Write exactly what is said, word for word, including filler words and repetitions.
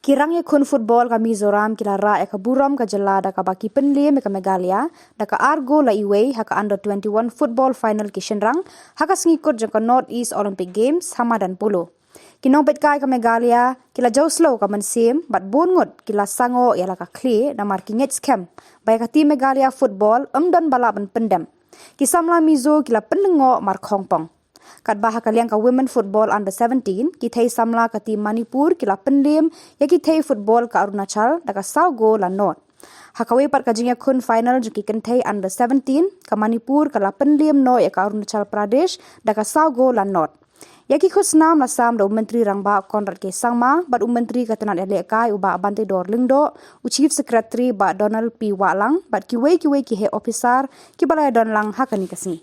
Ki rangïakhun football ka Mizoram ki la rah ïa ka burom ka jylla da kaba ki pynliem ïa ka Meghalaya da ka ar gol la iwei ha ka under twenty-one football final ki shynrang ha ka sngi kut jong ka North East Olympic Games ha madan polo. Ki nongpeitkai ka Meghalaya ki la jaw slow ka mynsiem bad bun ngut ki la sangoh ïa la ka khlieh namar ki ngeit skhem ba ïa ka team Meghalaya football ym don ba lah ban pyndem. Ki samla Mizo ki la pynlyngngoh mar khongpong. Katba ha ka liang ka women football under seventeen, ki thei samla ka team Manipur ki la pynliem ïa ki thei football ka Arunachal da ka saw gol la nod. Ha kawei pat ka jingïakhun final jong ki kynthei under seventeen, ka Manipur ka la pynliem noh ïa ka Arunachal Pradesh da ka saw gol la nod. Ïa ki khusnam la sam da u Myntri Rangbah Conrad K Sangma bad u Myntri ka tnat ïalehkai u Bah Bantedor Lyngdoh, u Chief Secretary Bah Donald P Wahlang bad kiwei kiwei ki heh ophisar kiba la ïadon lang ha kane ka sngi.